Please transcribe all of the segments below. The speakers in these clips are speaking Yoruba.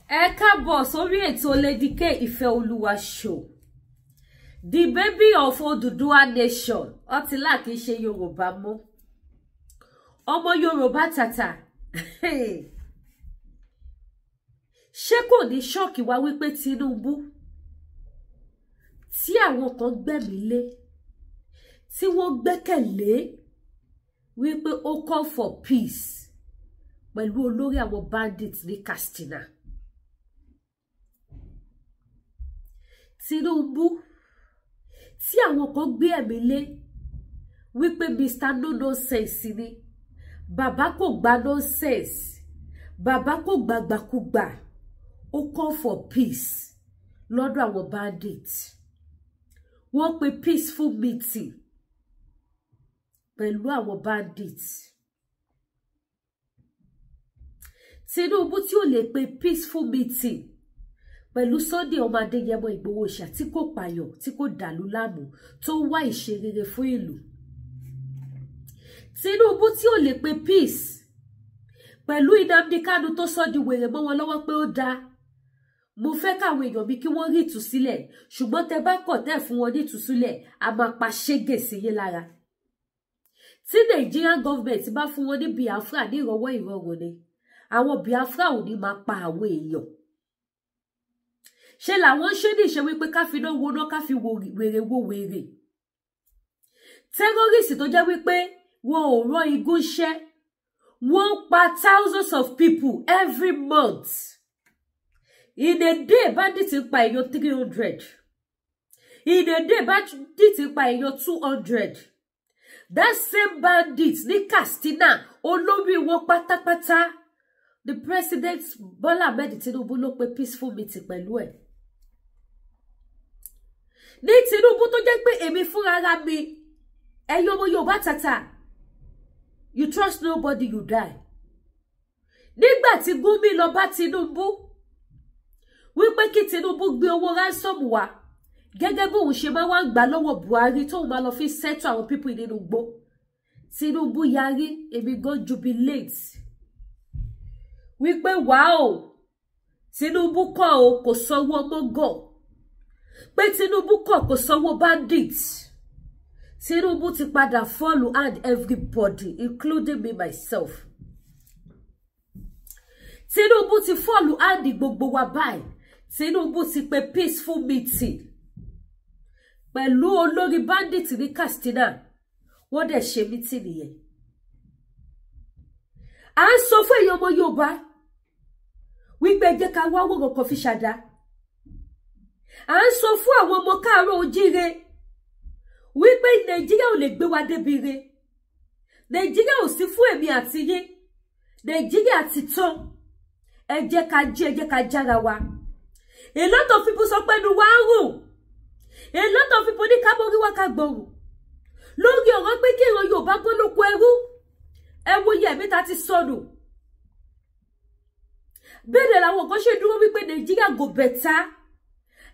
Ẹ káàbọ̀ sórí ètò Lady K Ìfẹ́ Olúwa show, the baby of Odùduwà nation. Ọtí là kìí ṣe Yorùbá mọ́, ọmọ Yorùbá tàtà. Ṣé kò ní shock wá wípé Tinubu tí àwọn kan gbẹ̀mí lé, tí wọ́n gbẹ́kẹ̀lé wípé ó call for peace pẹ̀lú olórí àwọn bandits ní Katsina, Tinubu tí àwọn kan gbé ẹ̀mí lé wípé Mr No Nonsense ni, bàbá kò gba nonsense, bàbá kò gbàgbàkúgbà, ó call for peace lọ́dọ̀ àwọn bandits, wọ́n pe peaceful meeting pẹ̀lú àwọn bandits. Tinubu tí ò lè pe peaceful meeting pẹ̀lú Sunday ọmọ Adéyẹmọ Ìgbòho ṣá, tí kò pààyàn, tí kò dàlú láàmú, tó ń wá ìṣerere fún ìlú. Tinubu tí ò lè pe peace pẹ̀lú Nnamdi Kanu tó sọ di wèrè mọ́ wọn lọ́wọ́ pé ó dáa, mo fẹ́ káwọn èèyàn mi kí wọ́n rí ìtúsílẹ̀, ṣùgbọ́n tẹ bá kọ̀ tẹ́ fún wọn ní ìtúsílẹ̀, a máa pa ṣégè sí yín lára. Tí Nigerian government bá fún wọn ní Biafra ní ìrọwọ́ ìrọ̀rùn ni, àwọn Biafra ò ní máa pa àwọn èèyàn. Ṣé làwọn ń ṣe ní ìṣe wípé ká fi náà woná, ká fi wèrè wo wèrè. Terrorist tó jẹ́ wípé wọn ò rán igun ṣẹ́, wọ́n pa thousands of people every month. In a day, bandits ń pa èèyàn 300. In a day, bandits ń pa èèyàn 200. That same bandits ní Katsina, olórí wọn pátápátá, the president Bola Ahmed Tinubu ló pe peaceful meeting pẹ̀lú ẹ̀. Ní Tinubu tó jẹ́ pé èmi fúnra mi, ẹ̀yin ọmọ Yorùbá tàtà, you trust nobody, you die. Nígbà tí Gumi lọ bá Tinubu wípé kí Tinubu gbé owó ransom wá gẹ́gẹ́ bóun ṣe máa wá ń gbà lọ́wọ́ Buhari, tóun máa lọ fi settle àwọn people nínú igbó, Tinubu yarí. Èmi gan jubilate wípé wàá o, Tinubu kọ́ o, kò sanwó mọ́gọ̀ pé Tinubu kọ̀, kò sanwó bandit. Tinubu ti padà fall hand everybody, including me myself. Tinubu ti fall hand gbogbo wa báyìí. Tinubu ti pe peaceful meeting pẹ̀lú olórí bandit ní Katsina, wọ́n dẹ̀ ṣe meeting yẹn. À ń sọ fún èèyàn ọmọ Yorùbá wípé ẹ jẹ́ ká wá wòrán kan fi ṣàdá. À ń sọ fún àwọn ọmọ káàárọ̀ ojíire wípé Nàìjíríà ò lè gbé wa débi re, Nàìjíríà ò sí fún èmi àti yín, Nàìjíríà ti tán. Ẹ jẹ́ ká jí, ẹ jẹ́ ká jára wa. A lot of people sọ pé ẹnu wa ń rùn. A lot of people ní ká mórí wá, ká gbọ̀rùn lórí ọ̀rọ̀ pé kí ìran Yorùbá bọ́ lóko ẹrú. Ẹ wo iye ẹ̀mí ta ti sọnù. Bẹ́ẹ̀ làwọn kan ṣe dúró wípé Nàìjíríà go better.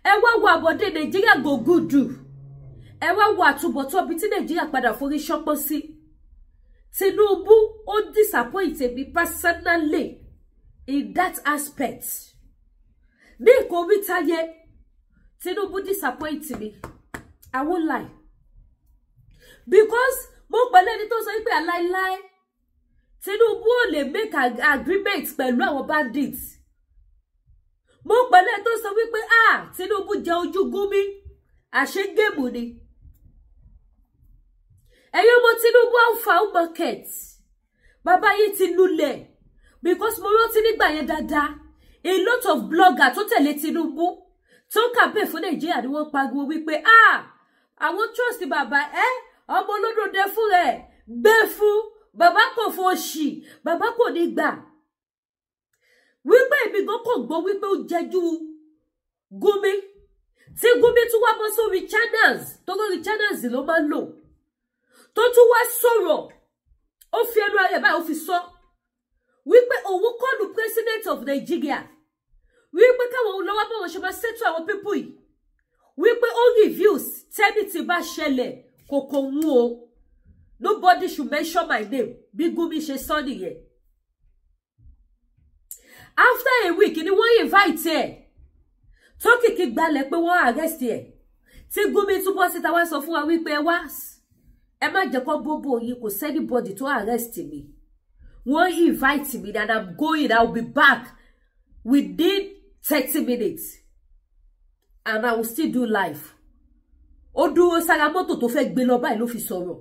Ẹ wá wo àbọ̀dé Nàìjíríà go good, ẹ wá wo àtúbọ̀tán ibi tí Nàìjíríà padà forí ṣánpọ́n sí. Tinubu ó disappoint me personally in that aspect. Ní nǹkan orí táyé, Tinubu disappoint me, I won't lie, because mo pẹ̀lú ẹni tó sọ wípé aláìláì Tinubu ò lè make agreement pẹ̀lú àwọn bandits. Mo pẹ̀lú ẹni tó sọ wípé, ah, Tinubu jẹ ojú Gumi, àṣé game ni. Ẹ̀yin ọmọ Tinubu, alpha market, bàbá yìí ti lulẹ̀, because mo rántí nígbà yẹn dáadáa, a lot of bloggers tó tẹ̀lé Tinubu, tó ń campaign fún Nàìjíríà ni wọ́n pariwo wípé, ah, àwọn trust bàbá ẹ, ọmọ olódòdè fún rẹ gbé fún bàbá, kò fún òṣì, bàbá kò ní gbà wípé èmi gan kò gbọ́ wípé ó jẹjú Gumi, tí Gumi tún wá bọ́ sórí channels tó lórí channels ló máa ń lò, tó tún wá sọ̀rọ̀, ó fi ẹnu ara ẹ̀ báyìí, ó fi sọ wípé òun call president of Nigeria wípé káwọn òun lọ́wọ́ báwọn ṣe máa settle àwọn people yìí, wípé ó reviews tẹ́ni tí bá ṣẹlẹ̀ kòkò ń o, nobody should mention my name. Bí Gumi ṣe sọ nìyẹn. After a week ni wọ́n invite ẹ̀ tókìkí gbalẹ̀ pé wọ́n arrest ẹ̀. Tí Gumi túbọ̀ síta wá sọ fún wa wípé ẹ wá, ẹ má jẹ́ kó bóbó yìí, kò sí anybody tó arrest mi, wọ́n invite me and I'm going, I will be back within 30 minutes and I will still do live. Ó dúró sára mọ́tò tó fẹ́ gbé lọ báyìí ló fi sọ̀rọ̀.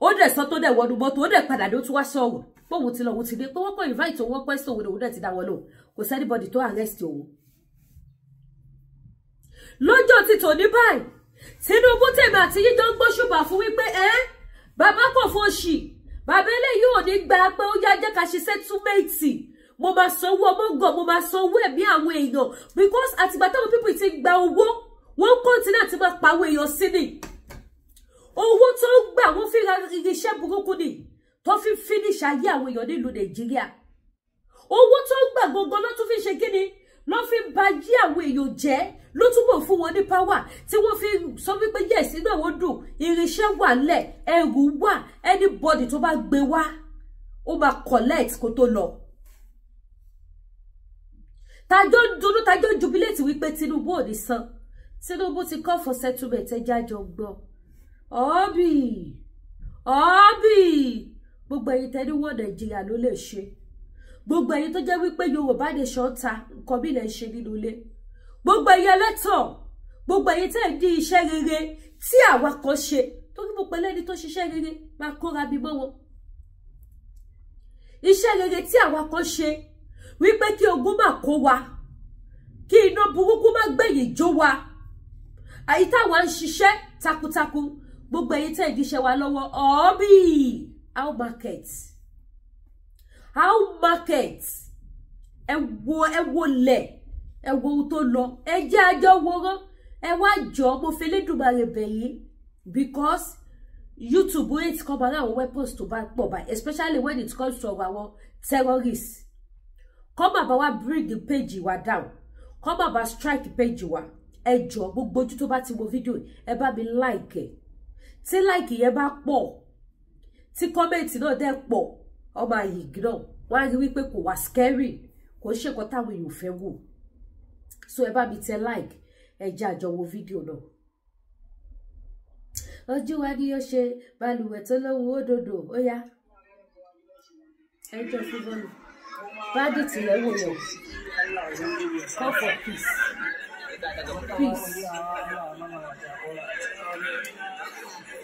Ó dẹ̀ sọ tó dẹ̀ wọnú mọ́tò, ó dẹ̀ padà dé, ó tún wá sọ̀rọ̀ pé òun ti lọ, òun ti dé, pé wọ́n kọ́ invite òun, wọ́n question òun, òun dẹ̀ ti dá wọn lóhùn, kò sí anybody tó arrest òun. Lọ́jọ́ ti tòní báyìí, Tinubu tèmi àti yíjọ ń gbóṣùbà fún wípé ẹ bàbá kò fòṣì, bàbá eléyìí ò ní gba pé ó yá, jẹ́ ká ṣe settlement, mo máa sanwó ọmọ gàn, mo máa sanwó ẹ̀mí àwọn èèyàn, because àtìgbà táwọn people ti gba owó, wọ́n continue àti máa pa àwọn èèyàn sí ni. Owó tó ń gbà, wọ́n fi ra irinṣẹ́ burúkú ni tó fi finish ayé àwọn èèyàn nílùú Nàìjíríà. Owó tó ń gbà gbogbo ló tún fi ṣe kíni, ló fi ba yí àwọn èèyàn jẹ́, ló túbọ̀ fún wọn ní power tí wọ́n fi sọ wípé yes, inú àwọn dùn, irinṣẹ́ wà lẹ̀, ẹrù wà, anybody tó bá gbé wá, ó máa collect kó tó lọ. Tajọ́ ń dunú, tajọ́ ń jubilate wípé Tinubu ò ní san, Tinubu ti call for settlement. Ẹ jájọ gbọ́. Ọ́bì ọ́bì, gbogbo ẹ̀yin tẹ́ ní wọ́n Nàìjíríà ló lè ṣe, gbogbo ẹ̀yin tó jẹ́ wípé Yorùbá nation ta nǹkan bí lè ṣe nínú ilé, gbogbo ẹ̀yin ẹlẹ́tọ̀, gbogbo ẹ̀yin tẹ́ ń dín iṣẹ́ rere tí àwa kan ṣe, torí mo pẹ̀lẹ́ ẹni tó ṣiṣẹ́ rere máa kóra bí mọ́ wọn, iṣẹ́ rere tí àwa kan ṣe wípé kí ogun má kó wa, kí iná burúkú má gbẹ̀yìn jó wa, àyí táwa ń ṣiṣẹ́ takuntakun, gbogbo ẹ̀yin tẹ́ ìdíṣẹ́ wa lọ́wọ́, ọ̀ọ́bì, how market, how market, ẹ wo, ẹ wo lẹ̀, ẹ wo ohun tó lọ, ẹ jẹ́ àjọ wòran. Ẹ wá jọ, mo fi Elédùmarè bẹ̀ yín, because YouTube hate come around àwọn weapons tó bá pọ̀ báyìí, especially when it comes to àwọn terrorists, kọ́ má bá wa bring the page wa down, kọ́ má bá strike page wa. Ẹ jọ, gbogbo ojú tó bá ti wo fídíò, ẹ bá mi like ẹ. Tí like yẹn bá pọ̀, tí comment náà dẹ̀ pọ̀, ọmọ àyè náà wọ́n á rí wípé kò wá scary, kò ṣe nǹkan táwọn èèyàn fẹ́ wò. So ẹ bá mi tẹ like, ẹ jẹ́ àjọ wo fídíò náà. Ojú wa ni yóò ṣe balùwẹ̀ tó lóhùn òdòdó. Ó yá, ẹ jọ fún bọ́ọ̀lù bandit lẹ́wọ̀ yẹn. Call for peace, peace.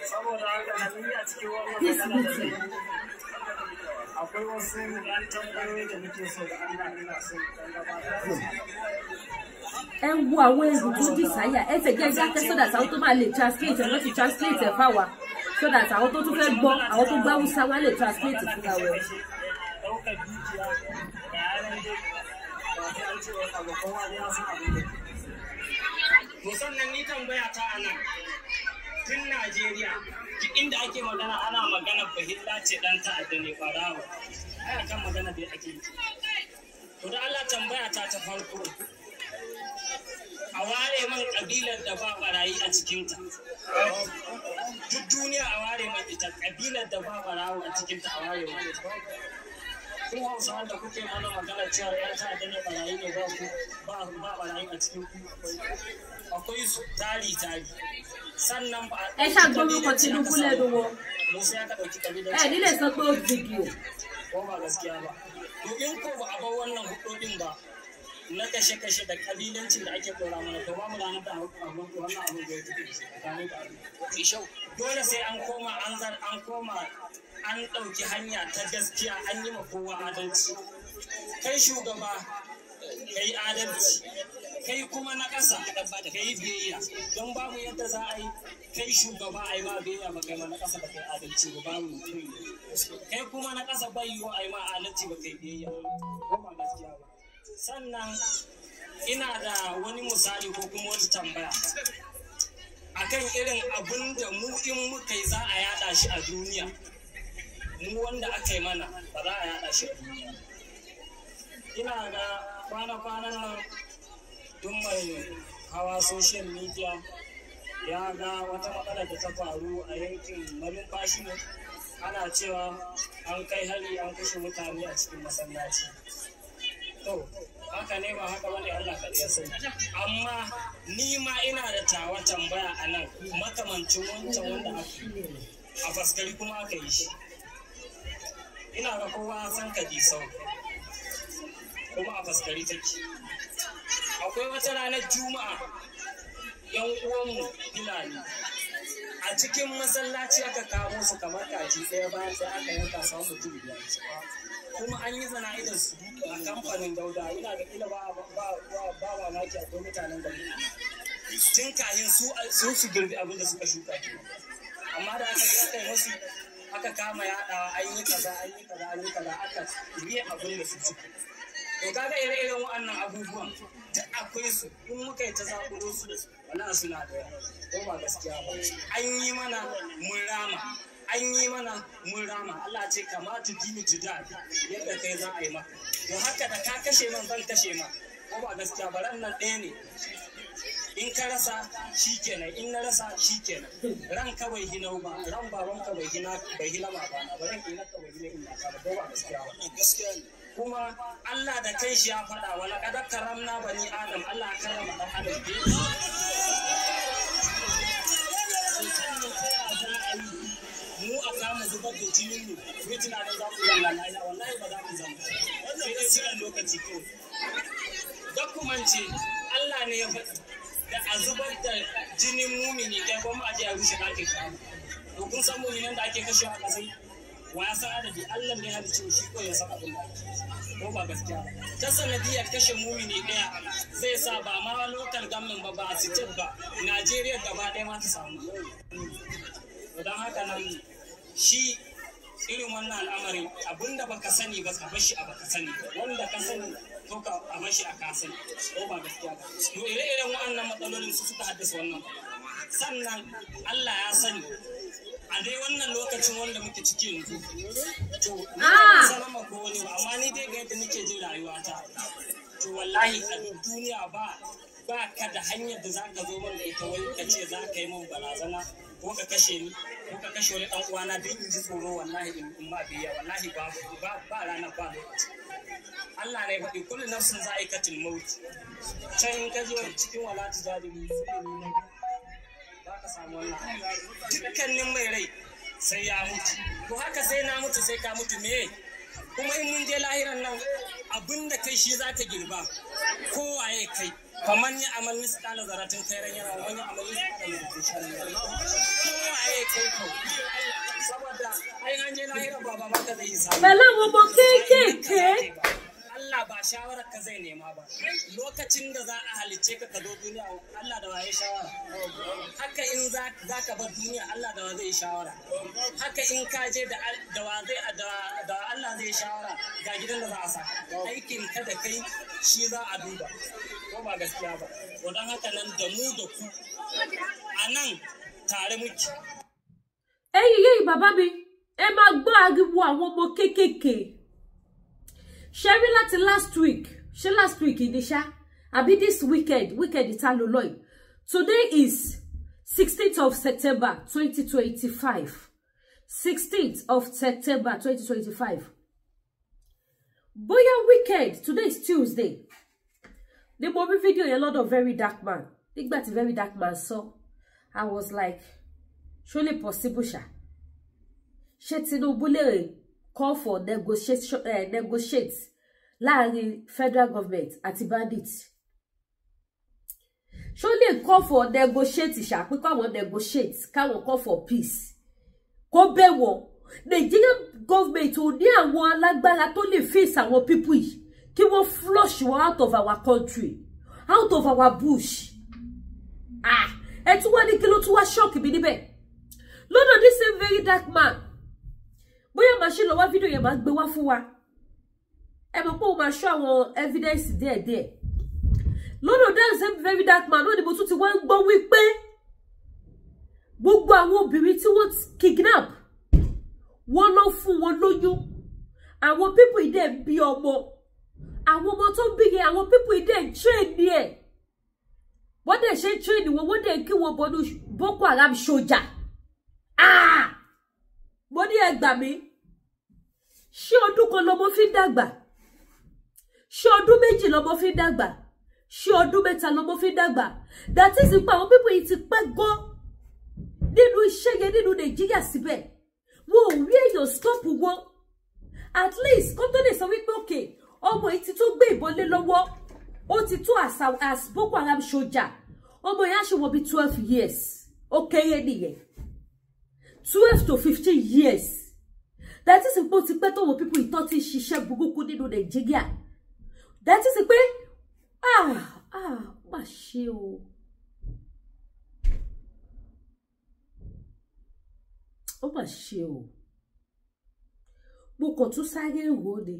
Saboda haka ni a cikin wannan Peace meeting. Akwai wasu ɗan tambayoyi da muke so da Allah ina so ɗan gabatar. Ẹ wo àwọn èrò tó dì sáyà. Ẹ fẹ́ jẹ́ dákẹ́ so that àwọn tó máa lè translate ẹ, wọ́n ti translate ẹ fáwa, so that àwọn tó tún fẹ́ gbọ́, àwọn tó gbọ́ Haúsá, wọ́n lè translate fúnra wọn. Ɗaukar dukiya ga yanar dai ba sai an ce wani abu, kowa dai ya san abin da ke. To, sannan ni tambaya ta a nan, tun Najeriya duk inda ake magana ana magana bahilla ce dan ta'adda ne, barawo. Ai akan magana dai ake yi. To, da Allah tambaya ta ta farko, a ware man kabilar da ba barayi a cikinta. Duk duniya a ware man ita, kabilar da ba barawo a cikinta, a ware man ita. Ku Hausawa da kuke mana magana cewa yan ta'adda ne, barayi ne, ba ku ba barayi a cikin ku, akwai su tari tari. Sannan ba a Ẹ ṣàgbọ́rúkọ Tinubu lẹ́nu wọn. Musa ya ka ɗauki kabilanci Ẹ nílẹ̀ sọ pé ó fídíò. Ko ba gaskiya ba? To, in ko ba a bar wannan hudodin ba na kashe-kashe da kabilancin da ake dora mana, to ba mu ranar da wannan abu zai tafi tsakanin da Allah. Dole sai an koma an zar an koma an ɗauki hanya ta gaskiya, an yi ma kowa adalci. Kai shugaba kai adalci, kai kuma na ƙasa ka yi biyayya, don babu yadda za a yi kai shugaba a yi ma biyayya ba kai ma na ƙasa ba kai adalci ba, babu mutum. Kai kuma na ƙasa bai yiwu a yi ma adalci ba kai biyayya, ko ba gaskiya ba? Sannan ina da wani misali ko kuma wata tambaya akan irin abun da mu in muka yi za a yada shi a duniya, mu wanda aka yi mana ba za a yada shi a duniya. Ina ga kwana-kwanan nan duk mai hawa social media ya ga wata matsala da ta faru a yankin Malumfashi ne, ana cewa an kai hari, an kashe mutane a cikin masallaci. To, an Haka ne ba haka bane, Allah ka ya sani. Amma ni ma ina da tawa tambaya a nan, makamancin wancan wanda aka a Faskari kuma aka yi shi. Ina ga kowa san Kadisau, kuma a Faskari take. Akwai wata ranar Juma'a, yan uwanmu Fulani a cikin masallaci aka kawo su kamar kaji, ɗaya bayan ɗaya aka yanka su mutum biyar, kuma an yi zana'idar su a kamfanin Dauda. Ina ga kila ba mamaki akwai mutanen gari tun kahin su girbi abin da suka shuka ke. Amma da aka yi, aka yi musu, aka kama yaɗawa, an yi kaza, an yi kaza, an yi kaza, aka riye abin da su suka. To kaga ire-iren waɗannan abubuwan duk akwai su. In muka yi ta zaƙulo su, wala suna da yawa, ko ba gaskiya ba? An yi mana, mun rama. An yi mana, mun rama. Allah ce kama tudinu tudan, yadda kai za a yi maka. To haka da ka kashe man, zan kashe ma, ko ba gaskiya ba? Ran nan ɗaya ne. In ka rasa shikenan, in na rasa shikenan. Ran ka bai hina ba, ran baban ka bai hina, bai hina babana ba, ran ina ka bai hina ina ka ba, ko ba gaskiya ba? Gaskiya ne. Kuma Allah da kai shi ya faɗa, wa laqad karramna bani Adam. Allah ya karrama dan Adam. Mu a kama zubar da jinin mu, mu tunanin za mu zama lafiya? Wallahi ba za mu zama, sai dai jiran lokaci kawai. Da kuma ce Allah ne ya faɗi da a zubar da jinin mumini ɗaya kuma a je a rushe ɗakin Ka'aba. To kun san muminan da ake kashewa a ƙasai, wa ya san adadi? Allah ne ya halicce shi ko ya san abin da ake, ko ba gaskiya ba? Ta sanadiyar kashe mumini ɗaya zai sa ba ma local government ba, ba state ba, Najeriya gaba ɗaya ma ta samu. Don haka nan shi irin wannan al'amarin, abinda baka sani ba, ka bashi a baka sani ba. Wanda ka sani, to ka a bashi a ka sani, ko ba gaskiya ba? To ire-iren waɗannan matsalolin su suka haddasa wannan. Sannan Allah ya sani, a dai wannan lokacin wanda muke ciki yanzu, to ni ba salama ko wani ba, amma ni dai ga yadda nake jin rayuwata, to wallahi a duk duniya ba ka da hanyar da za ka zo min da ita wai ka ce za ka yi min barazana, ko ka kashe ni, ko ka kashe wani dan uwana, don in ji tsoro wallahi in ma biya. Wallahi ba ba rana ba lokaci. Allah ne faɗi kullu nafsin za'iqatul maut. Can in ka je cikin wala tujadilu, za ka samu wannan. Dukkanin mai rai sai ya mutu. To haka sai na mutu, sai ka mutu, me kuma? In mun je lahiran nan, abinda kai shi za ta girba, kowaye kai. Faman ya amal misqala zaratin khairan yara, wa man ya amal misqala zaratin sharran yara. Kowaye kai kau, saboda ai an je lahiran baba ma ka zai yi samu. Pẹ̀lú àwọn ọmọ kéékèèké. Allah ba shawarar ka zai nema ba. Lokacin da za a halicce ka, ka zo duniya, Allah da waye shawara? Haka in za ka bar duniya, Allah da wa zai yi shawara? Haka in ka je, da wa zai da Allah zai yi shawara ga gidan da za a sa? Aikin ka da kai shi za a duba, ko ba gaskiya ba? To don haka nan da mu da ku a nan tare muke. Ẹ̀yin yìí, bàbá mi, ẹ máa gbọ́ ariwo àwọn ọmọ kéékèèké. Ṣe rí láti last week, ṣé last week ni ṣá, àbí this weekend, weekend ìta ló lọ yìí? Today is 16th of September 2025, 16th of September 2025. Bóyá weekend, today is Tuesday, ni mo rí fídíò yẹn lọ́dọ̀ Very Dark Man. Nígbà tí Very Dark Man sọ, I was like, ṣó lè possible ṣá? Ṣé Tinubu lè call for negotiation, negotiate láàrin federal government àti bandits? Ṣó lè call for negotiate ṣá, pé káwọn negotiate, káwọn call for peace, kó bẹ̀ wọ́n? Nigerian government ò ní àwọn alágbára tó lè face àwọn people yìí, kí wọ́n flush wọn out of our country, out of our bush. Ah, ẹ tún wá ní kí ló tún wá shock mi níbẹ̀ lọ́dọ̀ this same Very Dark Man? Bóyá màá ṣe lọ wá fídíò yẹn, máa gbé wá fún wa. Ẹ mọ̀ pé òun máa ṣọ́ àwọn evidence díẹ̀díẹ̀ lọ́dọ̀ that same Very Dark Man náà ni mo tún ti wá ń gbọ́ wípé gbogbo àwọn obìnrin tí wọ́n kidnap, wọ́n lọ fún wọn lóyún. Àwọn people yìí dẹ̀ ń bí ọmọ. Àwọn ọmọ tó ń bí yẹn, àwọn people yìí dẹ̀ ń train ní ẹ̀. Wọ́n dẹ̀ ṣe ń train wọn, wọ́n dẹ̀ ń kí wọn bọnú Boko Haram sójà. Ah, mo ní ẹ gbà mí. Ṣé ọdún kan lọmọ fi ń dàgbà? Ṣé ọdún 2 lọmọ fi ń dàgbà? Ṣé ọdún 3 lọmọ fi ń dàgbà? That is pé àwọn people yìí ti pẹ́ gan nínú iṣẹ́ yẹn nínú Nàìjíríà, síbẹ̀ wọn ò rí èèyàn stop wọn. At least kó tó lè sọ wípé okay, ọmọ yìí ti tó gbé ìbọn lé lọ́wọ́, ó ti tó as Boko Haram soldier, ọmọ yẹn á ṣe wọ bí 12 years, ó kéré nìyẹn, 12 to 15 years. That is pé ó ti pẹ́ tó wọ people ìtọ́ ti ṣiṣẹ́ burúkú nínú Nàìjíríà. That is pé má ṣe o. Ó mà ṣe o. Mo kàn tún sáré rò ó ni.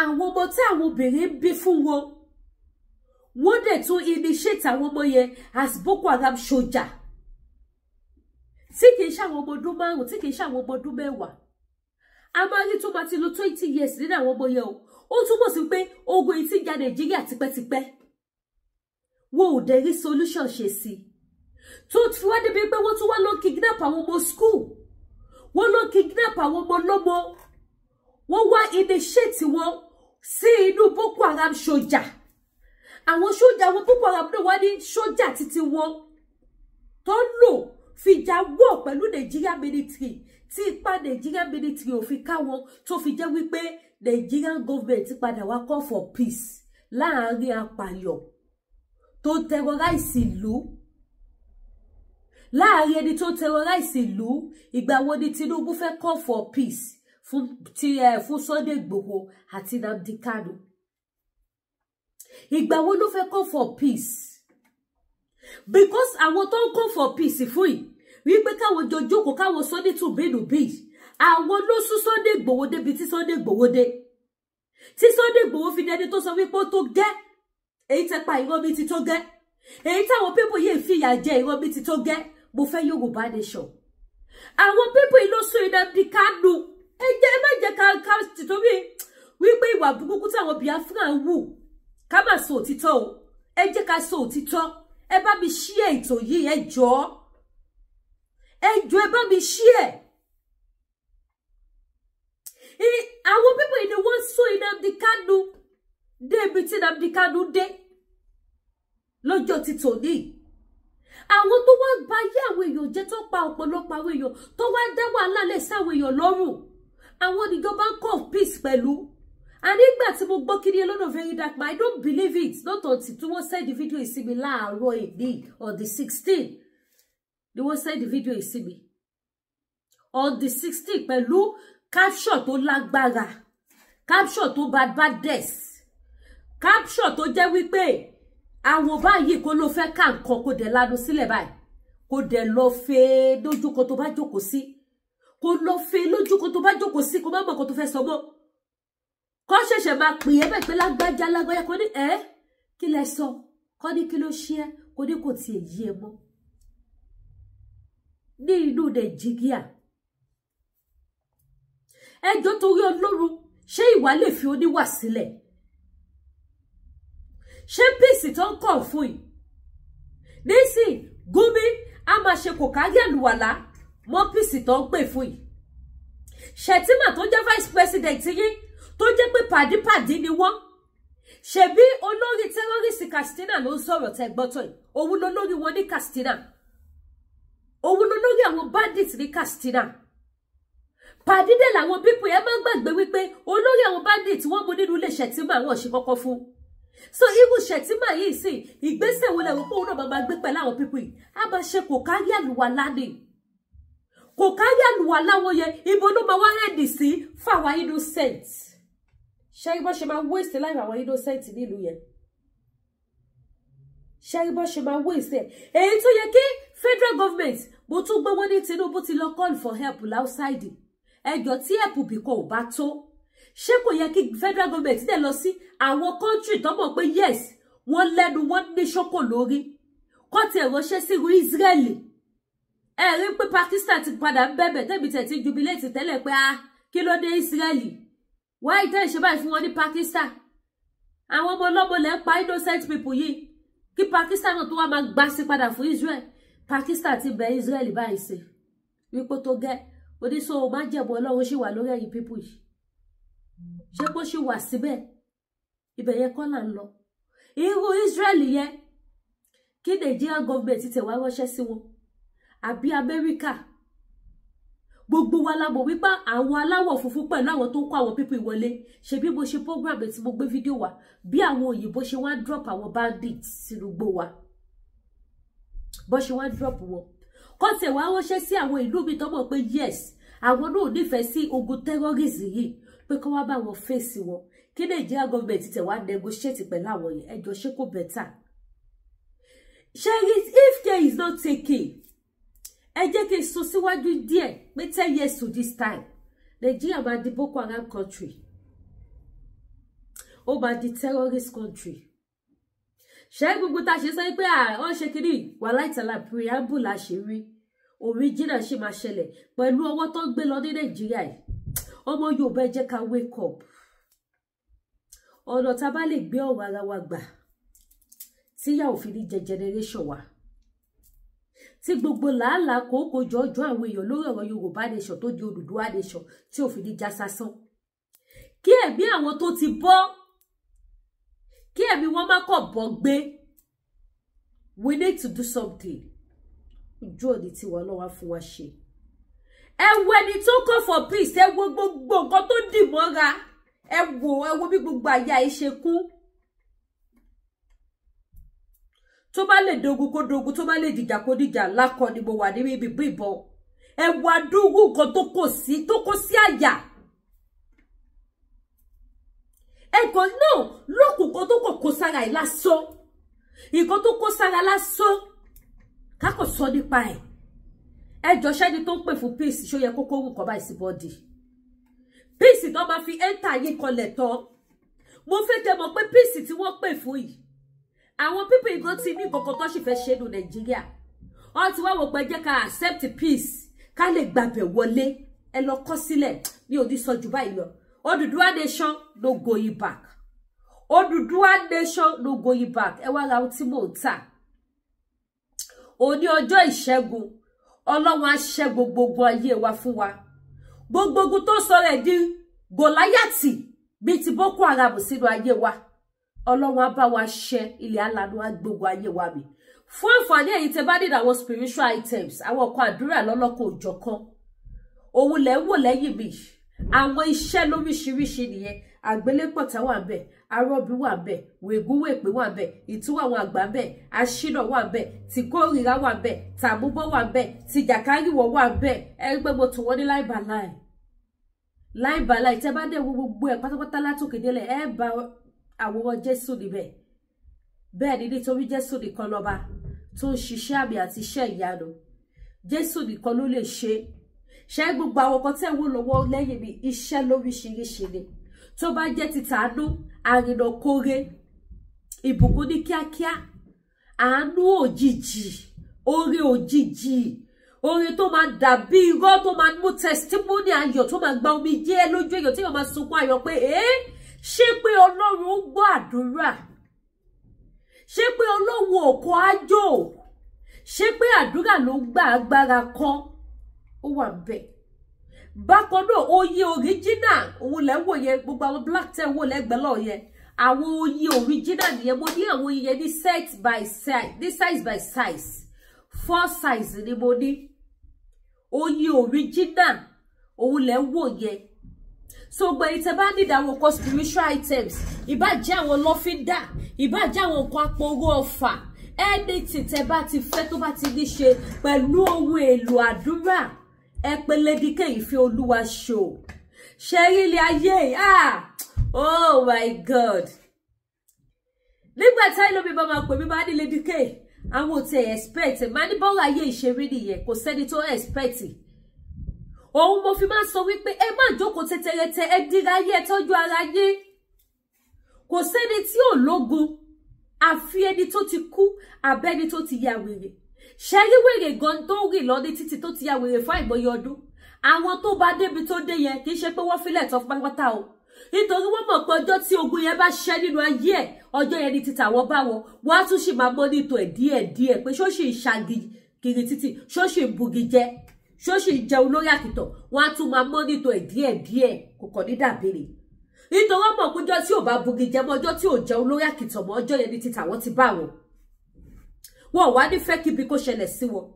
Àwọn ọmọ tí àwọn obìnrin ń bí fún wọn, wọ́n dẹ̀ tún initiate àwọn ọmọ yẹn as Boko Haram soldier, tí kìí ṣe àwọn ọmọ ọdún 5, tí kìí ṣe àwọn ọmọ ọdún 10. A máa rí tó máa ti lò 20 years nínú àwọn ọmọ yẹn o. Ó túmọ̀ sí pé ogun yìí ti ń ja Nàìjíríà tipẹ́tipẹ́, wọn ò dẹ̀ rí solution ṣe sí i, tó fi wá débi pé wọ́n tún wá lọ kidnap àwọn ọmọ school, wọ́n lọ kidnap àwọn ọmọ ọlọ́mọ, wọ́n wá initiate wọn sí inú Boko Haram soldier. Àwọn sójà, àwọn Boko Haram náà wá ní sójà títí wọn tó ń lò fi jà wọ̀ pẹ̀lú Nigeria military, tí ipa Nigeria military ò fi ká wọn, tó fi jẹ́ wípé Nigerian government padà wá call for peace láàárín apààyàn tó terrorize ìlú, láàárín ẹni tó terrorize ìlú. Ìgbà wo ni Tinubu fẹ́ call for peace fún ti fún Sunday Igboho àti Nnamdi Kanu? Ìgbà wo ló fẹ́ call for peace? Because àwọn tó ń call for peace fún yìí wípé káwọn jọ jókòó, káwọn sọ ní tùbínùbí, àwọn ló sún Sunday Igboho débi tí Sunday Igboho dé, tí Sunday Igboho fi dẹni tó sọ wípé ó tó gẹ́, èyí tẹ́ pa ìran mi ti tó gẹ́, èyí táwọn people yìí fìyà jẹ ìran mi ti tó gẹ́, mo fẹ́ Yorùbá nation. Àwọn people yìí ló sún Nnamdi Kanu. Ẹ jẹ́ ẹ má jẹ́ ká tìtorí wípé ìwà burúkú táwọn Biafra ń wù ká má sọ òtítọ́ o. Ẹ jẹ́ ká sọ òtítọ́. Ẹ bá mi share ètò yìí, ẹ jọ̀ọ́, ẹ jọ̀ọ́, ẹ bá mi share. Àwọn people yìí ni wọ́n sún Nnamdi Kanu débi tí Nnamdi Kanu dé lọ́jọ́ ti tòní. Àwọn tó wá ba ayé àwọn èèyàn jẹ́, tó pa ọ̀pọ̀lọpọ̀ àwọn èèyàn, tó wá dá wàhálà lẹ̀ sáwọn èèyàn lọ́rùn, àwọn níjọba ń call peace pẹ̀lú. And nígbà tí mo gbọ́ kí ni lọ́nà very dark man, I don't believe it, not until tí wọ́n send the video yìí sí mi láàárọ̀ èní on the 16 ni wọ́n send the video yìí sí mi on the 16 pẹ̀lú caption tó lágbára, caption tó bad bad des, caption tó jẹ́ wípé àwọn báyìí kó ló fẹ́ ká nǹkan, kó dẹ̀ lanu sílẹ̀ báyìí, kó dẹ̀ lọ fẹ́ lójú kan tó bá jókòó sí, kó lọ fẹ́ lójú kan tó bá jókòó sí, kó má mọ̀ kó tó fẹ́ sọ mọ́, kó ṣẹ̀ṣẹ̀ máa pè é bẹ́ẹ̀ pé lágbájá lágbájá, kó ní ẹ́ kí lẹ sọ, kó ní kí ló ṣe é, kó ní kò tiẹ̀ yí ẹ mọ́. Ní inú Nàìjíríà, ẹjọ́ torí Ọlọ́run, ṣé ìwà lè fi oníwà sílẹ̀? Ṣé peace tó ń kọ̀ fún yìí nísìn Gumi a máa ṣe kò kárí àlùwàlá mọ́ peace tó ń pè fún yìí? Shettima tó jẹ́ vice president yín, tó jẹ́ pé pàdípàdí ni wọ́n, ṣebí olórí terrorist Katsina ló ń sọ̀rọ̀ tẹ́ gbọ́tọ̀ yìí, òun lolórí wọn ní Katsina, òun lolórí àwọn bandits ní Katsina. Pàdídé làwọn people yẹn máa ń gbàgbé wípé olórí àwọn bandits wọ́n mú nínú ilé Shettima, àwọn òṣì kọ́kọ́ fún. So irú Shettima yìí sì ìgbésẹ̀ wo lẹ́rù pé òun náà máa gbé pẹ̀lú àwọn people yìí? A máa ṣe kò kárí àlùwàlá ni, kò kárí àlùwàlá wọn yẹn, ibo ló máa wá hẹ́ndì sí fáwa innocent? Ṣé bó ṣe máa waste life àwọn innocent nílùú yẹn? Ṣé bó ṣe máa waste ẹ̀? Èyí tó yẹ kí federal government, mo tún gbọ́ wọ́n ní Tinubu ti lọ call for help outside. Ẹjọ́ tí help bìkan ò bá tó, ṣé kò yẹ kí federal government dẹ̀ lọ sí àwọn country tó mọ̀ pé yes, wọ́n lẹ́nu, wọ́n ní ṣókò lórí, kó tiẹ̀ ránṣẹ́ sí irú Israeli? Ẹ rí pé Pakistan ti padà ń bẹ̀bẹ̀ tẹ́bi tẹ̀ ti jubilate tẹ́lẹ̀ pé ah, kí ló dé Israeli, wáyé tẹ́ ìṣe báyìí fún wọn ní Pakistan, àwọn ọmọ ọlọ́mọ lẹ́ ń pa innocent people yìí, kí Pakistan náà tó wá máa gbà sí padà fún Israel. Pakistan ti bẹ̀ Israel báyìí sí wípé tó gẹ́ oníṣòwò májẹ̀mú Ọlọ́run ṣì wà lórí ẹ̀yìn people yìí, ṣé kó ṣì wà síbẹ̀? Ibẹ̀ yẹn kọ́ là ń lọ. Irú Israel yẹn, kí Nigerian government tẹ̀ wá ránṣẹ́ sí wọn, àbí Amẹ́ríkà. Gbogbo wa la mọ̀ wípé àwọn aláwọ̀ funfun pẹ̀lú àwọn tó ń kó àwọn people wọlé. Ṣe bí mo ṣe program tí mo gbé fídíò wá, bí àwọn òyìnbó ṣe wá drop àwọn bandits sínú igbó wa, bó ṣe wá drop wọn, kọ́ tẹ̀ wá ránṣẹ́ sí àwọn ìlú mi tó mọ̀ pé yes, àwọn náà nífẹ̀ẹ́ sí ogun terrorism yìí, pé kọ́ wá bá wọn fèsì wọn, kí Nigeria government tẹ̀ wá negotiate pẹ̀lú àwọn yẹn. Ẹjọ́, ṣé kò better? Ṣé if care is not taken, ẹ jẹ́ kí n sọ síwájú díẹ̀ pé 10 years to this time, Nigeria máa di Boko Haram country, ó máa di terrorist country. Ṣé gbogbo tá a ṣe sọ pé wọ́n ṣe kiri wà láìtàlà, preamble la ṣe rí, original ṣì máa ṣẹlẹ̀ pẹ̀lú ọwọ́ tó ń gbé lọ ní Nàìjíríà yìí. Ọmọ Yorùbá, ẹ jẹ́ ká wake up. Ọ̀nà tá a bá lè gbé ọ̀rọ̀ ara wa gbà tíyà òfin ní jẹ generation wa, tí gbogbo làálàá kòókò jọjọ àwọn èèyàn lórí ọ̀rọ̀ Yorùbá nation tó di Odùduwà nation tí òfin ní já sásán, kí ẹ̀mí àwọn tó ti bọ́, kí ẹ̀mí wọn má kọ̀ bọ́ gbé, we need to do something. Ojú òní tí wọn lọ́wọ́ fún wa ṣe. Ẹ wo ẹni tó call for peace, ẹ wo gbogbo nǹkan tó dì mọ́ra, ẹ wo bí gbogbo àyà ẹ ṣe kú. Tó bá lè dogun, kó dogun. Tó bá lè dìjà, kó dìjà. Lákọ ni mo wà níbi ibi ìbọn. Ẹ wo adúrú nǹkan tó kó sí àyà. Ẹ̀kọ́ náà lókùn kan tó kò kó sára ẹ̀ lásán, nǹkan tó kó sára lásán, kákò sọ nípa ẹ̀. Ẹ jọ, ṣẹ́ni tó ń pè fún peace, ṣó yẹ kókó nǹkan báyìí sí body? Peace tó máa fi enter yín kanlẹ̀ tán. Mo fẹ́ kẹ́ mọ̀ pé peace tí wọ́n pè fún yìí, àwọn people gan ti ní nǹkan tó sì fẹ́ ṣe nù Nàìjíríà. Wọ́n ti wá wò pé jẹ́ ká accept peace, ká lè gbàbẹ̀ wọlé. Ẹ lọ kọ́ sílẹ̀, mi ò ní sọ jù báyìí lọ. Odùduwà nation, no going back. Odùduwà nation, no going back. Ẹ wá ra ohun tí mò ń tà. Òní ọjọ́ ìṣẹ́gun, Ọlọ́run á ṣẹ́ gbogbo ogun ayé wa fún wa. Gbogbo ogun tó sọ rẹ̀ di Gòláyàtì bíi ti Boko Haram sínú ayé wa, Ọlọ́run á bá wa ṣẹ́. Ilẹ̀ alánú á gbogbo ayé wa mi. Fún àǹfààní èyí tẹ́ bá need àwọn spiritual items, àwọn ọkọ̀ àdúrà lọ́lọ́kọ̀ òjọ̀kan, òun lẹ́ ń wò lẹ́yìn mi. Àwọn iṣẹ́ lóríṣiríṣi nìyẹn. Àgbélépọ̀tà wà bẹ́ẹ̀, arọ́bí wà bẹ́ẹ̀, wègúnwèpé wà bẹ́ẹ̀, ìtúwọ̀ àwọn àgbà bẹ́ẹ̀, aṣínà wà bẹ́ẹ̀, tìkórìíra wà bẹ́ẹ̀, tàmúbọ̀ wà bẹ́ẹ̀, tìjàkáríwọ̀ wà bẹ́ẹ̀. Ẹ rí pé mo tò wọ́n ní line by line, line by line. Tẹ́ bá dé wo gbogbo ẹ̀ pátápátá látòkè délẹ̀, ẹ bá àwòrán Jésù níbẹ̀. Bẹ́ẹ̀ ni, nítorí Jésù nìkan lọ́ba tó ń ṣiṣẹ́ àmì àti iṣẹ́ ìyanu. Jésù nìkan ló lè ṣe ṣe gbogbo àwọn kan tẹ́ ń wò lọ́wọ́ lẹ́yìn mi. Iṣẹ́ lóríṣiríṣi ni. Tó bá jẹ́ ti tàánú, àrìnàkóre, ìbùkún ní kíákíá, àánú òjijì, oore òjijì, oore tó máa dàbí irọ́, tó máa mú testimony ayọ̀, tó máa gba omi jẹ́ lójú èèyàn, tí èèyàn máa sunkún ayọ̀ pé ẹ́, ṣé pé Ọlọ́run ń gbọ́ àdúrà? Ṣé pé Ọlọ́run ò kọ ájò? Ṣé pé àdúrà ló ń gbà, agbára kan ó wà bẹ́ẹ̀? Bákan náà, oyin original, òun lẹ́ ń wò yẹn. Gbogbo àwọn black tẹ́ ń wò lẹ́gbẹ̀ẹ́ lọ́ọ̀ yẹn, àwọn oyin original nìyẹn. Mo ní àwọn oyin yẹn ní set by size, ní size by size, four size ni mo ní. Oyin original, òun lẹ́ ń wò yẹn. So gbogbo ẹ̀yin tẹ́ bá need àwọn nǹkan spiritual items, ìbá jẹ́ àwọn lọ́fíńdà, ìbá jẹ́ àwọn nǹkan aporó ọfà, anything tẹ́ bá ti fẹ́ tó bá ti ní ṣe pẹ̀lú ohun èlò àdúrà, ẹ pé Lady K Ìfẹ́ Olúwa show. Ṣe rí ilé ayé? Ah, oh my God, nígbà tí àìlómi bá máa pè mí, máa ní Lady K, àwọn ò tẹ expect. Máa ní bọ́ọ̀lù ayé ìṣeré nìyẹn, kò sẹ́ni tó expect. Òun mo fi máa ń sọ wípé ẹ má jókòó tẹtẹrẹtẹ, ẹ dira ayé, ẹ tọ́jú ara yé. Kò sẹ́ni tí ò lógun, àfi ẹni tó ti kú àbẹ́ni tó ti ya wèrè. Ṣẹ́rí wèrè gan tó rìn lọ ní títì, tó ti ya wèrè fún àìmọye ọdún, àwọn tó bá débi tó dé yẹn, kì í ṣe pé wọ́n filẹ̀ tán pátápátá o, nítorí wọ́n mọ̀ pé ọjọ́ tí ogun yẹn bá ṣẹ́ nínú ayé ẹ̀, ọjọ́ yẹn ni títà wọ́n bá wọn, wọ́n á tún sì máa monitor ẹ̀ díẹ̀díẹ̀ pé ṣó sì ń ṣagi kiri títì, ṣó sì ń bugi jẹ, ṣó sì ń jẹun lórí àkìtàn. Wọ́n á tún máa monitor ẹ̀ díẹ̀díẹ̀, kò kàn ní dàbèrè. Nítorí ọmọ òkújọ tí ò bá bugi jẹ mọ́, ọjọ́ tí ò jẹun lórí àkìtàn mọ́, ọjọ́ yẹn ní títà wọ́n ti bá wọn. Wọn wá ní fẹ́ kíbi kó ṣẹlẹ̀ sí wọn.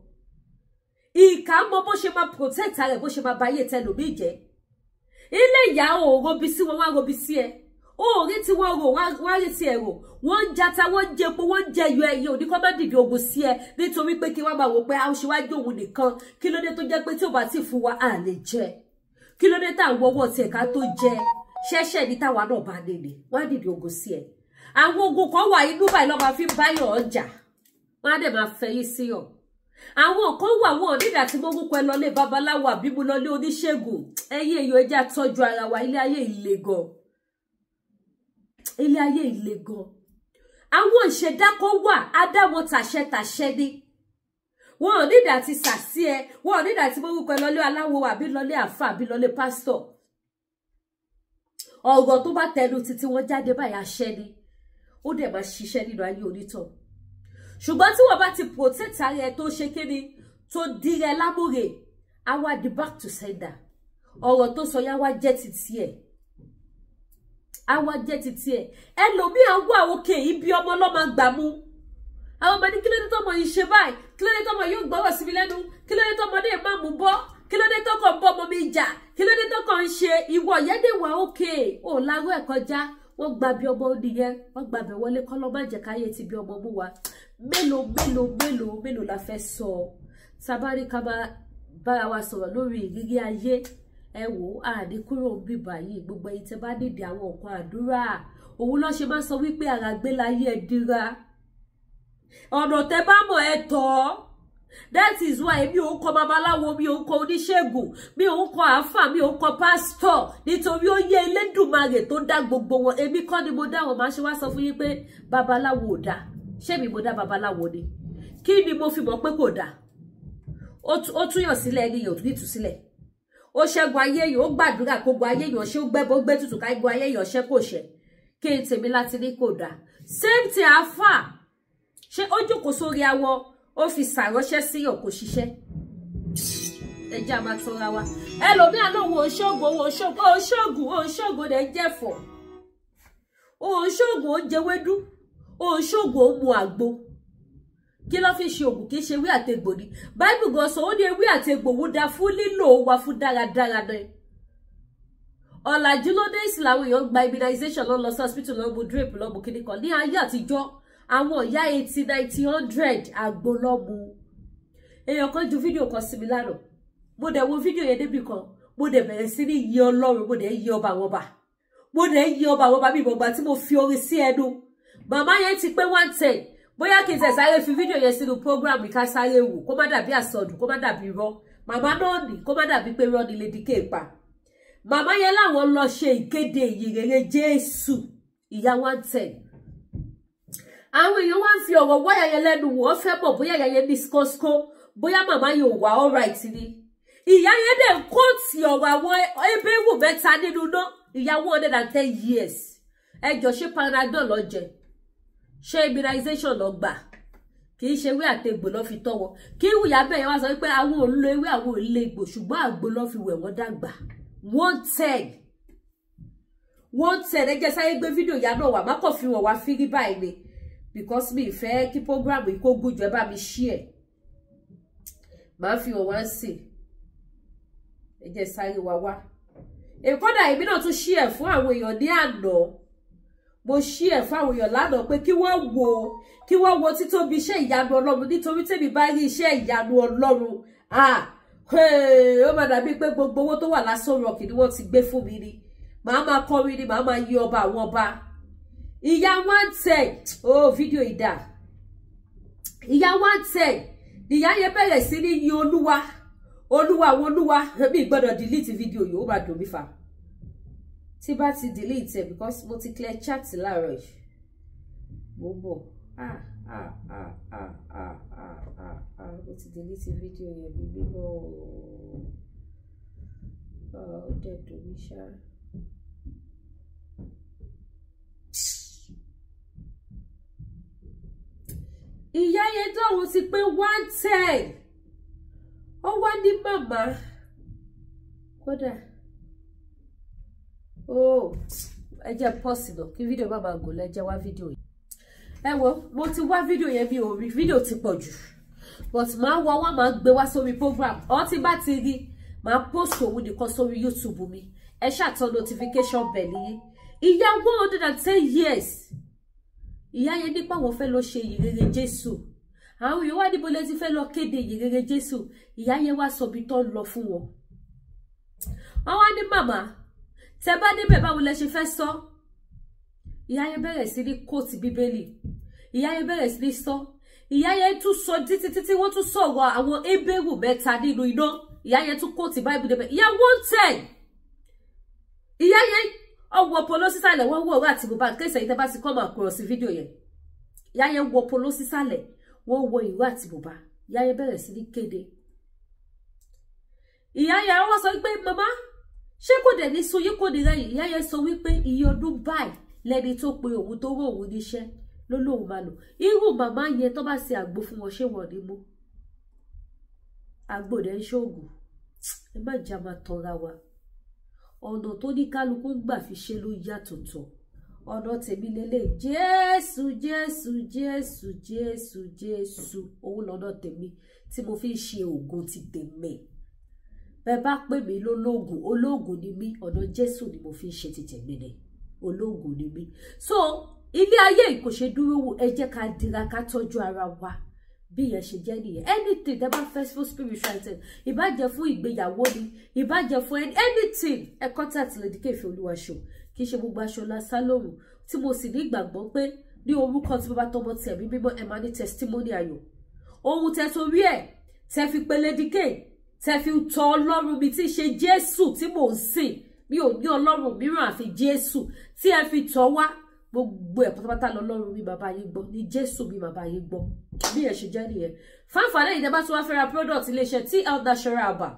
Ìkà mọ bó ṣe máa protect rẹ̀, bó ṣe máa ba ayé tẹlòmíì jẹ́. Ilé ìyá ò robi sí wọn, wá robi sí ẹ. Ó rí tí wọ́n rò, wá rí tí ẹ rò. Wọ́n ń jata, wọ́n ń jẹpo, wọ́n ń jẹyọ ẹyẹ òní kọ́ má dìde ogun sí ẹ, nítorí pé kí wọ́n máa wò pé a ó ṣe wájú òun nìkan. Kí ló dé tó jẹ́ pé tí ò bá ti fún wa à lè jẹ? Kí ló dé tá à ń wọ́wọ́ tiẹ̀ ká tó jẹ? Ṣẹ́ṣẹ́ ní táwa náà bá nílé, wọ́n á dìde ogun sí ẹ. Àwọn ogun kan wà inú báyìí lọ́ máa fi ń báyọ̀ ọjà, wọ́n á dẹ̀ máa fẹ̀yìn sí ọ̀. Àwọn kan wà wọn nígbà tí mo kúkọ ẹ lọlé babaláwo àbí mo lọlé oníṣègùn. Ẹ̀yin èèyàn, ẹ jẹ́ á tọ́jú ara wa. Ilé ayé ìle gan, ilé ayé ìle gan. Àwọn ìṣẹ̀dá kan wà, á dá wọn tàṣẹ tàṣẹ ni. Wọn ò nídàá ti sàsí ẹ, wọn ò nídàá tí mo kúkọ ẹ lọlé aláwo àbí lọlé àfà àbí lọlé pásítọ̀. Ọ̀rọ̀ tó bá tẹnu títí wọn jáde báyìí, àṣẹ ni, ó dẹ̀ máa ṣiṣẹ́ nínú ayé onítọ̀. Ṣùgbọ́n tí wọ́n bá ti protect ara ẹ, tó ṣe kíni, tó dirẹ lámúre, á wá di back to sender. Ọ̀rọ̀ tó sọ yá wá jẹ́ titi ẹ̀, á wá jẹ́ titi ẹ̀. Ẹlòmíì á wà òkè ibi ọmọ ọlọ́mọ gbà mú. Àwọn ọmọ ní, kí ló dé tọmọ yìí ṣe báyìí? Kí ló dé tọmọ yóò gbọ́rọ̀ sí mi lẹ́nu? Kí ló dé tọmọ dé má mú bọ́? Kí ló dé tọkọ̀ ń bọ́ ọmọ mi jà? Kí ló dé tọkọ̀ ń ṣe ìwọ yẹn dé wà òkè ò larú ẹ̀ kọjá? Wọ́n gba bí ọmọ nìyẹn, wọ́n gba bẹ̀ wọlé. Kọ́ lọ́ má jẹ́ káyé ti bí ọmọ mú wa. Mélòó mélòó mélòó mélòó la fẹ́ sọ? Sábàrí ká máa bára wa sọ̀rọ̀ lórí ìrírí ayé, ẹ wò ó, àní kúrò ń bíbà yìí. Gbogbo ẹ̀yin tẹ́ bá nídìí àwọn nǹkan àdúrà, òun ló ṣe máa ń sọ wípé àràgbé láyé, ẹ dira ọ̀nà tẹ́ bá mọ̀ ẹ tọ́. That is why mi ò ń kọ babaláwo, mi ò ń kọ oníṣègùn, mi ò ń kọ àáfà, mi ò ń kọ pásítọ̀, nítorí ó yẹ Elédùmarè tó dá gbogbo wọn. Èmi kọ́ ni mo dá wọn. Máa ṣe wá sọ fún yín pé babaláwo ò dáa? Ṣé mi mo dá babaláwo ni? Kí ni mo fi mọ̀ pé kò dáa? Ó túyàn sílẹ̀, ẹni yóò ní ìtúsílẹ̀. Ó ṣẹ́gun ayé yìí, ó gbàdúrà gbogbo ayé yìí, ṣé ó gbẹ́bọ gbé tutù ká gbogbo ayé yìí ṣẹ́ kò ṣẹ́? Kí n tèmi láti ní kò dáa. Same thing àáfà, ṣé ó jókòó sórí awọ, ó fi ṣàránṣẹ́ síyàn, kò ṣiṣẹ́? Ẹ jẹ́ a máa tọ́ra wa. Ẹlòmíà lóun òṣoògùn, òun òṣoògùn, òṣoògùn, òṣoògùn rẹ̀ ń jẹ̀fọ́, òṣoògùn ó ń jẹwédú, òṣoògùn ó mu àgbo. Kí ló fi ṣe ògùn? Kì í ṣe ewé àtegbò ni. Báìbù gan sọ, ó ní ewé àtegbò wò dáa fún lílò wa fún dáradára ni. Ọ̀làjú ló dé ìsìn làwọn èèyàn gba immunization, lọ lọ sí hospital, lọ mu drip, lọ mu kíní kan. Ní ayé àtijọ́, àwọn ìyá 80, 90, 100, àgbo lọ mu. Èèyàn kan ju fídíò kan sí mi lánàá, mo dẹ̀ wo fídíò yẹn débì kan, mo dẹ̀ bẹ̀rẹ̀ sí ní yìn Ọlọ́run, mo dẹ̀ yìn ọba àwọn ọba, mo dẹ̀ yìn ọba àwọn ọba. Bí ìmọ̀gbà tí mo fi orin sí ẹnu, màmá yẹn ti pé 110. Bóyá kí n tẹ̀ sáré fi fídíò yẹn sínú program, ká sáré wò, kó má dàbí àsọdùn, kó má dàbí irọ́. Màmá náà nì, kó má dàbí pé irọ́ ni Lady K pa. Màmá yẹn láwọn lọ ṣe ìkéde ìyìnrere Jésù. Ìyá 110. Àwọn èèyàn wá ń fi ọ̀rọ̀ wáyà yẹn lẹ́nu, wọ́n fẹ́ mọ̀ bóyá ìyá yẹn ní skóskó, bóyá màmá yẹn ò wá alright ni. Ìyá yẹn dẹ̀ ń quote ọ̀rọ̀ àwọn ebéwù mẹ́ta nínú náà. Ìyá 110 years, ẹ jọ, ṣé Panadol lọ jẹ? Ṣé immunization lọ gbà? Kì í ṣe ewé àtegbò lọ fi tọ́ wọn. Kí ìyá bẹ́ẹ̀ yẹn wá sọ pé àwọn ò ń lo ewé, àwọn ò ń lo egbò, ṣùgbọ́n àgbo lọ fi wẹ̀ wọ́n dàgbà. 110, 110. Ẹ jẹ́ sáyé gbé fídíò ìyá náà wà, má kàn fi wọ̀n wá fírí báyìí ni, because mi fẹ́ kí program yìí kó gùn jù. Ẹ bá mi share, màá fi wọ̀n wá ń sìn. Ẹ jẹ́ sáré wá wá. Kódà èmi náà tún share fún àwọn èèyàn ní àná. Mo share fún àwọn èèyàn lánàá pé kí wọ́n wo títóbi iṣẹ́ ìyanu Ọlọ́run, nítorí tèmi bá rí iṣẹ́ ìyanu Ọlọ́run, ah, ó máa dàbí pé gbogbo owó tó wà lásán rọ̀kì ni wọ́n ti gbé fún mi ni. Màá máa kọrin ni, màá máa yí ọba àwọn ọba. Ìyá 110, oh, fídíò ìdá ìyá 110. Ìyá yẹn bẹ̀rẹ̀ sí ní yin Olúwa, Olúwa àwọn olúwa. Mi gbọ́dọ̀ delete fídíò yìí, ó máa dùn mí fa tí bá ti delete ẹ, because mo ti clear chat láàárọ̀ yìí. Mo ń bọ̀. Ah ah ah ah ah ah ah ah, mo ti delete fídíò yẹn. Mi mímọ́ ó dẹ̀ dùn mí ṣá. Ìyá yẹn tóun ti pé 110, ó wá ní màmá kódà ó Ẹ jẹ́ pọ́ọ̀sì náà kí fídíò má máa gùn lọ, ẹ jẹ́ wá fídíò yìí. Ẹ wo, mo ti wá fídíò yẹn, mi ò rí, fídíò ti pọ̀ jù, but máa wá wá, máa gbé wá sórí program. Ọ tí bá ti rí, máa post òun nìkan sórí YouTube mi. Ẹ ṣàtọ notification bell yín. Ìyá 110 years, ìyá yẹn nípa àwọn fẹ́ lọ ṣe ìyìnrere Jésù. Àwọn èèyàn wá níbo lẹ ti fẹ́ lọ kéde ìyìnrere Jésù? Ìyá yẹn wá sọ ibi tó ń lọ fún wọn. Wọ́n wá ní, màmá, tẹ bá débẹ̀, báwo lẹ ṣe fẹ́ sọ? Ìyá yẹn bẹ̀rẹ̀ sí ní quote Bíbélì. Ìyá yẹn bẹ̀rẹ̀ sí ní sọ. Ìyá yẹn tún sọ títí títí, wọ́n tún sọ̀rọ̀ àwọn Hébérù mẹ́ta nínú iná. Ìyá yẹn tún quote Bible débẹ̀. Ìyá 110, ìyá yẹn ọwọ́ polo sísàlẹ̀, wọ́n wọ̀ ọ̀rọ̀ àti bùbá kéṣe. Yìí tẹ́ bá ti come across fídíò yẹn, ìyá yẹn wọ polo sísàlẹ̀, wọ́n wọ ìró àti bùbá. Ìyá yẹn bẹ̀rẹ̀ sí ní kéde. Ìyá yẹn wọ́n sọ pé, màmá, ṣé kò dẹ̀ ní sun yín, kò ní rẹ̀yìn? Ìyá yẹn sọ wípé iye ọdún báyìí lẹni tó pe òun, tó rò òun níṣẹ́ ló lóun máa lò. Irú màmá yẹn, tó bá ṣe àgbo fún wọn, ṣé wọn ní mú àgbo dẹ̀ ń ṣoògùn? Ẹ má jà máa tọra wa. Ọ̀nà tó ní kálukú ń gbà fi ṣe ló yàtọ̀tọ̀. Ọ̀nà tèmi lélẹ̀, Jésù, Jésù, Jésù, Jésù, Jésù, òun lọ́nà tèmi tí mo fi ń ṣe ògùn ti tèmi. Bẹ́ẹ̀ bá pè mí lólógùn, olóògùn ni mí. Ọ̀nà Jésù ni mo fi ń ṣe ti tèmi ni, olóògùn ni mí. So ilé ayé kò ṣe dúró wò. Ẹ jẹ́ ká dira, ká tọ́jú ara wa. Bí ìyẹn ṣe jẹ́ nìyẹn. Anything tẹ́ bá fẹ́ fún spiritual item, ìbàjẹ́ fún ìgbéyàwó ni, ìbàjẹ́ fún anything, ẹ contact Lady K Ìfẹ́ Olúwaṣọ. Kì í ṣe gbogbo aṣọ lásán lóru tí mo sì ní ìgbàgbọ́ pé ní orúkọ tí Bàbá, Tọmọ, tí Ẹ̀mí Mímọ́, ẹ máa ní testimony ayọ̀. Ohun tẹ́ torí ẹ̀ tẹ́ fi pe Lady K, tẹ́ fi tọ̀ Ọlọ́run mi tí í ṣe Jésù tí mò ń sìn, mi ò ní Ọlọ́run mìíràn àfi Jésù, tí ẹ fi tọ̀ wá, gbogbo ẹ̀ pátápátá lọ́lọ́run mi bàbá yín gbọ́, ní Jésù mi bàbá yín gbọ́. Bí ẹ ṣe jẹ́ nìyẹn. Fáǹfààní yìí, tẹ́ bá tún wá fẹ́ ra product iléeṣẹ́ TL Natural Herbal,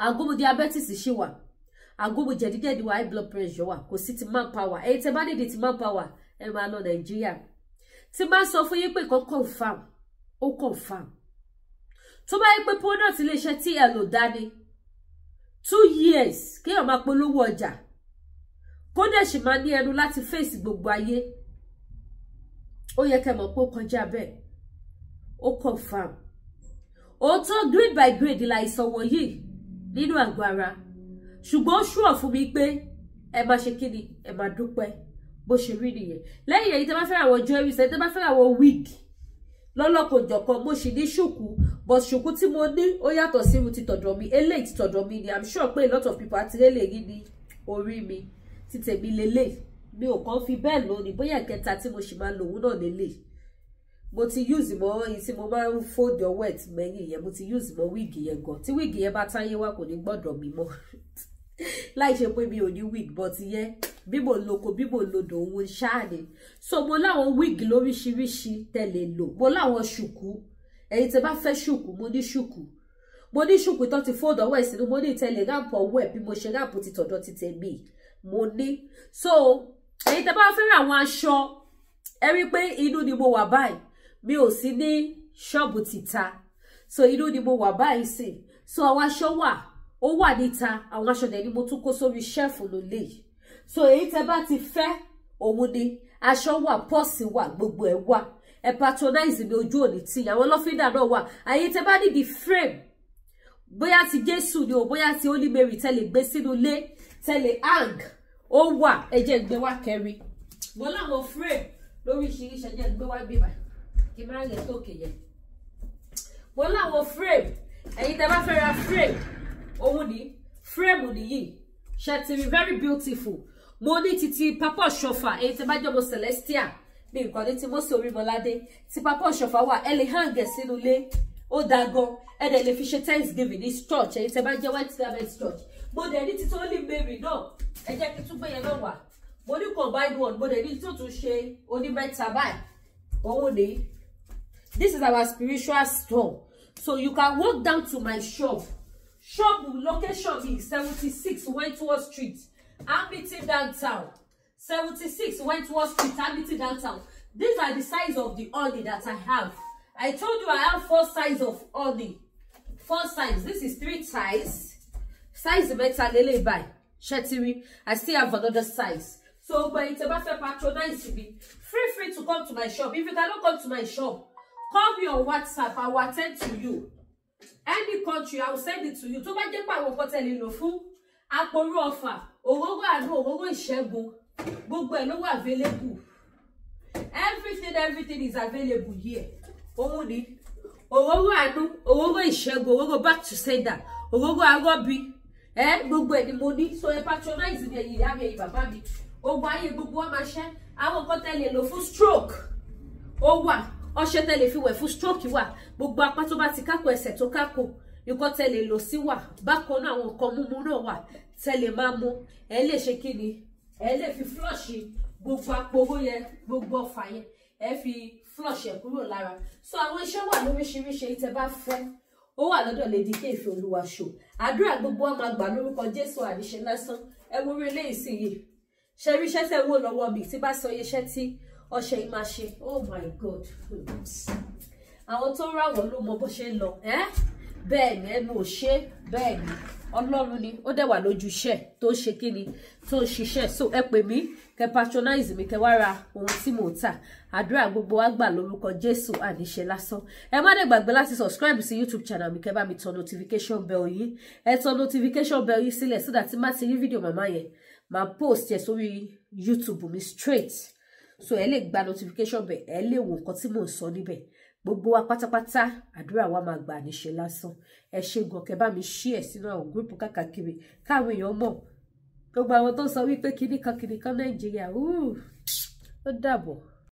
àgómù diabetes ṣì wà, àgómù jẹ̀díjẹ̀dí wà, high blood pressure wà, kò sí ti manpower. Èyí tẹ́ bá nídìí ti manpower, ẹ máa lọ Nàìjíríà. Tí máa sọ fún yín pé nǹkan confam, ó confam. Tó bá yẹ pé product iléeṣẹ́ TL ò dání, 2 years kéèyàn máa polówó ọjà, kó dẹ̀ sì máa ní ẹnu láti fèsì gbogbo ayé, ó yẹ kẹ́ mọ̀ pé ó kọjá bẹ́ẹ̀, ó confam. Òótọ́, grade by grade la ìsàn wọ̀nyí nínú àgọ́ ara, ṣùgbọ́n ó ṣùọ̀ fún mi pé ẹ máa ṣe kí ni, ẹ máa dúpẹ́. Bó ṣe rí nìyẹn. Lẹ́yìn èyí, tẹ́ bá fẹ́ àwọn jewelry, tẹ́ bá fẹ́ àwọn wig lọ́lọ́kọ̀jọ̀kan, mo sì ní ṣùkú, but ṣùkú tí mo ní ó yàtọ̀ sí irú ti tọ̀dọ̀ mi. Eléyìí ti tọ̀dọ̀ mi ni. I'm sure pé a lot of people àti lélẹ̀ rí ní orí mi. Ti tèmi lélẹ̀, mi ò kàn fi bẹ́ẹ̀ lónìí. Bóyá ìkẹta tí mo sì máa lò òun náà lélẹ̀. Mo ti use mọ́ èyí tí mo máa ń fold ọwọ́ ẹ̀ tí mẹ́yìn yẹn. Mo ti use mọ́ wig yẹn gan. Tí wig yẹn bá táyé wá, kò ní gbọ́dọ̀ mi mọ́, láì ṣe pé mi ò ní wig, but yẹn, bí mo loko, bí mo lodò, òun ṣáà ni. So mo láwọn wig lóríṣiríṣi tẹ́lẹ̀ lò. Mo láwọn ṣùkú. Ẹ̀yin tẹ́ bá fẹ́ ṣùkú, mo ní ṣùkú. Mo ní ṣùkú tó ti fold ọwọ́ ẹ̀ sínú. Mo ní ìtẹ́lẹ̀ wrap ọwọ́ ẹ̀ bí mo ṣe wrap ti tọ̀dọ̀ ti tèmi, mo ní. So ẹ̀yin tẹ́ bá fẹ́ ra àwọn aṣọ, ẹ rí pé inú ni mo wà báyìí, mi ò sí ní ṣọ́ọ̀bù títa. So inú ni mo wà báyìí sí. So àwọn aṣọ wà, ó wà níta. Àwọn aṣọ dẹ̀ ni mo tún kó sórí shelf lólè. So èyí tẹ́ bá ti fẹ́, òun ni aṣọ wà, purse wà, gbogbo ẹ̀ wà. Ẹ patronize mi, ojú òní tí àwọn lọ́fíńdà náà wà. Àyè tẹ́ bá nídìí frame, bóyá ti Jésù ni o, bóyá ti Holy Mary, tẹ́ lè gbé sínú ilé, tẹ́ lè hang, ó wà. Ẹ jẹ́ gbé wá kẹrin. Mo láwọn frame lóríṣiríṣi. Ẹ jẹ́ gbé wá bíbá kí n má lè tókè yẹn. Mo láwọn frame. Ẹ̀yin tẹ́ bá fẹ́ ra frame, òun ní frame nìyí. Ṣe ti rí? Very beautiful. Mo ní títí Papa Ọ̀ṣọ́fà. Èyí tẹ́ bá jẹ́ mo Celestia bí nǹkan ní tí mo sì Orímọládé, tí Papa Ọ̀ṣọ́fà wà, ẹ lè hang ẹ̀ sínú ilé, ó dáa gan. Ẹ dẹ̀ lè fi ṣe thanksgiving ní church. Ẹ̀yin tẹ́ bá jẹ́ White Garment Church, mo dẹ̀ ní títí Holy Mary náà. Ẹ jẹ́ kí tún gbé yẹn náà wà. Mo ní combined one, mo dẹ̀ ní tó tún ṣe onímẹ́ta báyìí, òun ní. This is our spiritual store, so you can walk down to my shop. Shop location mi, 76 Wentworth Street, Hamilton downtown. 76 Wentworth Street, Hamilton downtown. These are the size of the honey that I have. I told you I have four size of honey, four size. This is three size, size mẹ́ta lélẹ̀ báyìí. Ṣẹ́ ti rí? I still have another size. So gbogbo ẹ̀yin tẹ́ bá fẹ́ patronize mi, feel free to come to my shop. If you cannot come to my shop, call me on WhatsApp. I will attend to you. Any country, I will send it to you. Tó bá jẹ́ pé àwọn nǹkan tẹ́ lè lò fún aporó ọfà, òróró àánú, òróró ìṣẹ́gun, gbogbo ẹ̀ ló wà available. Everything, everything is available here. Òun ni òróró àánú, òróró ìṣẹ́gun, òróró back to sender, òróró arọ́bí, ẹ gbogbo ẹ̀ ni mo ní. So ẹ patronize mi, ẹ̀yin ìyá mi, ẹ̀yin bàbá mi. Ogun ayé gbogbo wa máa ṣẹ́. Àwọn nǹkan tẹ́ lè lò fún stroke ó wà, ọṣẹ tẹ́ lè fi wẹ̀ fún stroke wà, gbogbo apá tó bá ti kákò, ẹsẹ̀ tó kákò, nǹkan tẹ́ lè lò sí wà. Bákan náà, àwọn nǹkan múmu náà wà tẹ́ lè máa mu. Ẹ lè ṣe kí ni, ẹ lè fi flush gbogbo aporó yẹn, gbogbo ọfà yẹn, ẹ fi flush ẹ kúrò lára. So àwọn iṣẹ́ wà lóríṣiríṣi. Èyí tẹ́ bá fẹ́, ó wà lọ́dọ̀ Lady K Ìfẹ́ Olúwa Show. Àdúrà gbogbo wa máa gbà lórúkọ Jésù, àníṣe lásán. Ẹ wo orí eléyìí sí yìí, ṣe rí iṣẹ́ tẹ́ wò lọ́wọ́ mi? Tí bá sọ iye iṣẹ́ tí ọṣẹ yìí máa ṣe, oh my God, àwọn tó ń ráwọ̀ ló mọ bó ṣe ń lọ. Ẹ́ bẹ́ẹ̀ ni, ẹnu ò ṣe bẹ́ẹ̀ ni, Ọlọ́run ni ó dẹ̀ wà lójú iṣẹ́ tó ń ṣe kíni, tó ń ṣiṣẹ́. So ẹ pè mí, kẹ patronize mi, kẹ wá ra ohun tí mò ń tà. Àdúrà gbogbo wa gbà lórúkọ Jésù, àníṣe lásán. Ẹ má dẹ̀ gbàgbé láti subscribe sí YouTube channel mi, kẹ bá mi tan notification bell yín. Ẹ tan notification bell yín sílẹ̀ so that tí má ti rí fídíò màmá yẹn, máa post ẹ sórí YouTube mi straight, so ẹ lè gba notification bell, ẹ lè wo nǹkan tí mò ń sọ níbẹ̀. Gbogbo wa pátápátá, àdúrà wa máa gbà, níṣe lásán. Ẹ ṣe gan. Kẹ bá mi share sínú àwọn group káàkiri, káwọn èèyàn mọ̀. Gbogbo àwọn tó sọ wípé kinní kan kinní kan Nàìjíríà, ó dàbọ̀.